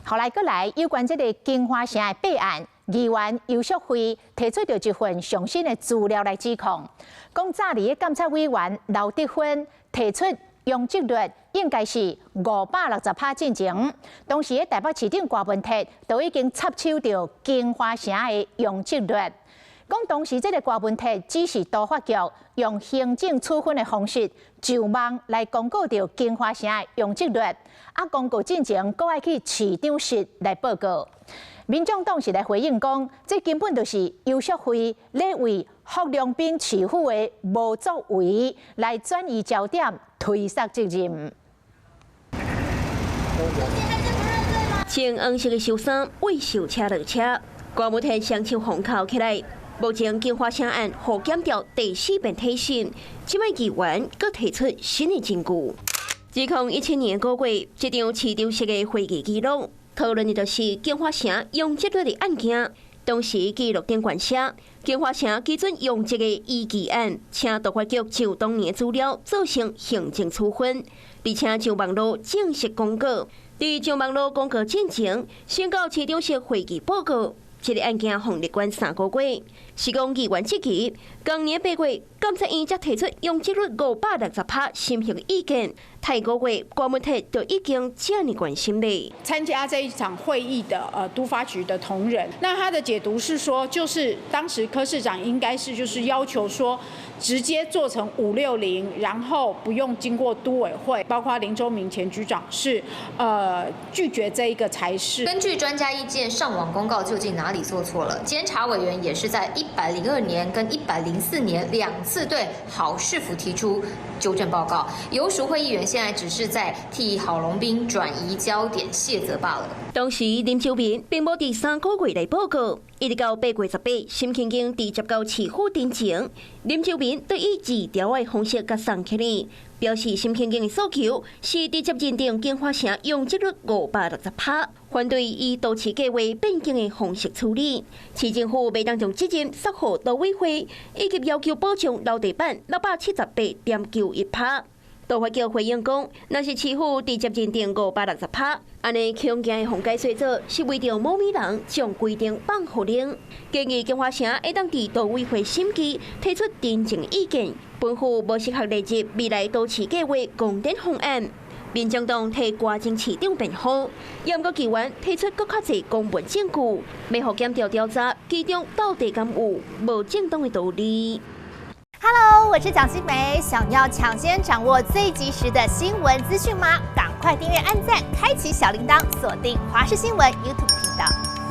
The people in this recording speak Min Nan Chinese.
後來閣來有關這个京華城的弊案，議員游淑慧提出著一份上新的資料來指控，講早年的監察委員劉德芬提出容積率應該是560趴進前，當時的台北市長柯文哲都已經插手著京華城的容積率。講當時這个柯文哲指示都發局用行政處分的方式上網來公告著京華城的容積率，啊公告進前，閣愛去市長室來報告。民眾黨是來回應講，這根本就是游淑慧咧為郝龍斌市府的無作為來轉移焦點、推卸責任。穿黃色的恤衫，未售車落車，柯文哲雙手封口起來。目前京華城案予檢調第四遍提審，這擺議員閣提出新的證據。2017年9月，這場市長室的會議記錄，討論的就是京華城容積率的案件。當時記錄頂懸寫，京華城基準容積的依據案，請都發局就當年資料做成行政處分，而且上網路正式公告。佇上網路公告進前，先到市長室會議報告。這个案件予熱關3個月，是講議員質疑，今年8月，監察院才提出容積率560趴審核意見，頭個月柯文哲就已經遮爾關心咧。參加這一場會議的都發局的同仁，那他的解讀是說，就是當時柯市長應該是就是要求說，直接做成560，然後不用經過都委會，包括林洲民前局長是拒絕這一個才是。根據專家意見，上網公告究竟哪裡做錯了？監察委員也是在102年跟104年兩次對郝市府提出糾正報告。游淑慧議員現在只是在替郝龍斌轉移焦點卸責罷了。當時林洲民並無佇3個月內報告，一直到8月18，沈慶京佇接到市府陳情，林洲民對以字條的方式共送起來，表示沈慶京的訴求是直接認定京華城容積率560趴，反對以都市計劃變更的方式處理。市政府袂當將責任卸予都委會，以及要求保障樓地板678.91趴。都發局回應講，若是市府直接認定560趴，按呢強行的房改細則是為著某某人將規定放予恁。建議京華城會當佇都委會審議提出訂正意見，吩咐無適合列入未來都市計劃共點方案。民眾黨替郭前市長辯護，也毋過議員提出閣較濟公文證據，欲予檢調調查，其中到底敢有無正當的道理？ Hello，我是蔣新梅，想要搶先掌握最及時的新聞資訊嗎？趕快訂閱、按讚、開啟小鈴鐺，鎖定華視新聞 YouTube 頻道。